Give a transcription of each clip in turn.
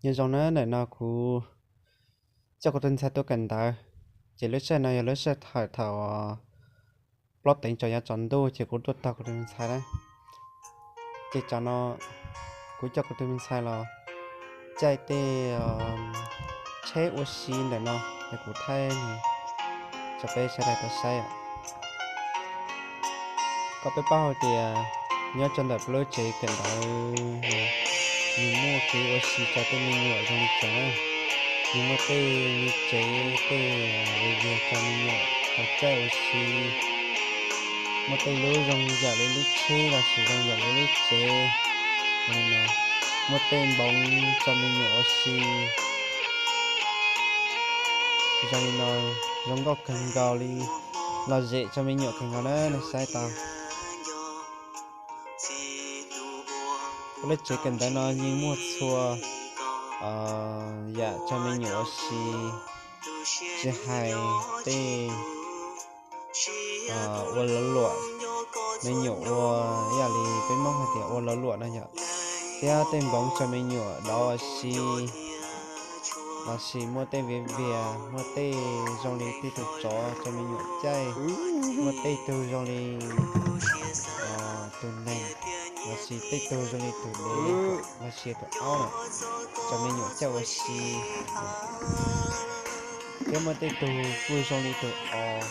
Nyob zoo na, ntawm no kuv coj kuv tus ntxhais tuaj kawm ntawv, ces lub sij hawm no yog lub sij hawm thaum plaub teev tsaus yav tsaus ntuj ces kuv tuaj tog kuv tus ntxhais na. Ces tsam no kuv coj kuv tus ntxhais los caij tej tsheb ua si ntawm no, es kuv thaij rau peb sawv daws tau saib. Kom peb paub hais tias nyob rau ntawm peb lub tsev kawm ntawv no, nws muaj kev ua si rau tej me nyuam zoo li cas na. Nws muaj tej me tsev, tej viv viag rau me nyuam tau caij ua si. Muaj tej lub zoo yam li lub tsheb los sis zoo yam li lub tsev. Muaj tej npoov rau me nyuam ua si. Zoo li no, zoo nkauj kawg nkaus li, lom zem rau me nyuam kawg nkaus na, nej saib tau. Lub tsev kawm ntawv no yeej muaj txhua yam rau me nyuam ua si, tsis hais tej ua lawv luam, me nyuam ua ib yam li peb Hmoob hais tias ua lawv luam no yom, thiab tej npoov rau me nyuam dov ua si, los sis muaj tej viv viag, muaj tej zoo li tej tus tsov rau me nyuam caij, muaj tej tug zoo li tus neeg, los sis tej tug zoo li tus dev, los sis tus aub na, rau me nyuam caij ua si. Thiab muaj tej tug kuj zoo li tus os,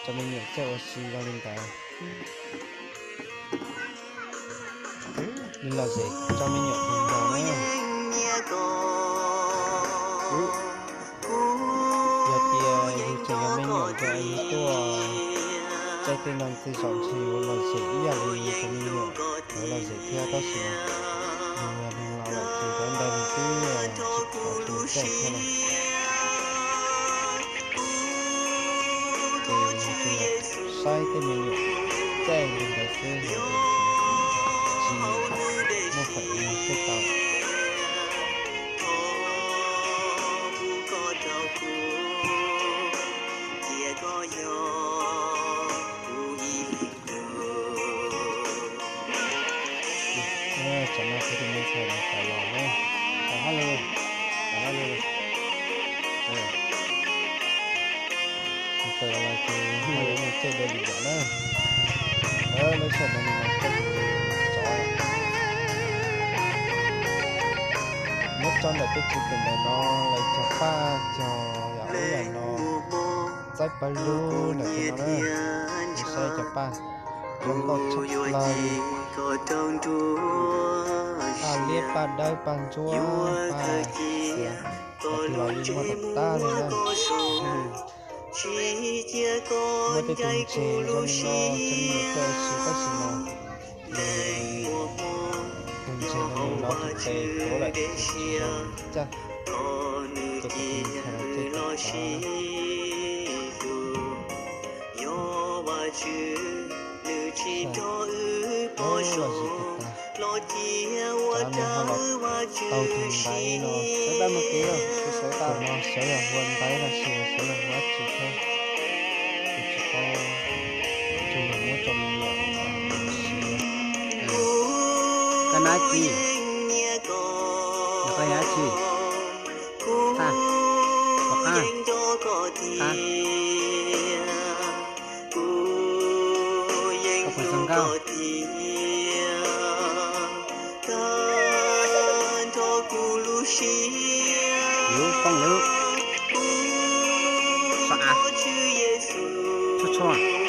rau me nyuam caij ua si zoo li ntawd. Nws lom zem rau me nyuam kawg nkaus na. Yog tias yus tseem yog me nyuam ces yus tuaj caij tej no tej zaum ntshe yuav lom zem ib yam li cov me nyuam lawv lom zem thiab, tab sis mas yus yog neeg laus lawm ces cov ntawd nws twb tsis pom tus caij thiab na. Ces yus tsuas yog saib tej me nyuam caij li ntawd xwb, tsis muaj feem li tej tau. Tsam no kuv tus me ntxhais no tawm los na, tawm hab lug, tawm hab lug. Tawm los ces ho yuav mus caij dua lwm yam na. Lub sij hawm no nws los caij tsov. Nyob rau ntawm peb tsev kawm ntawv no lawv cog paj cog yam ub yam no, txawb pawg lug ntawm tes no na. Saib cov paj zoo nkauj tshaj plaws li. Paj liab, paj dawb, paj ntsuab, paj xiav, qhov twg los yeej muaj tag tag li na. Muaj tej tus ntses zoo li no, cov me nyuam caij ua si tab sis mas tus ntses no nws nov tus tes tuav lawm, tsis zoo caij, ces kuv tus ntxhais no caij tsis tau na. Lom zem tag tag. Tsam no ho los tau tus ntaiv no, sawv daws mus kev los, sawv daws, no sawv los hu ua ntaiv los sis sawv los hu ua dab tsi thiab, kuv tsis paub, tsuas yog muab rau me nyuam siv. Koj nab dab tsi? Koj yog dab tsi? Qab, koj qab, qab, koj puas zoo nkauj? Lub poob lub, tshuaj tshuaj.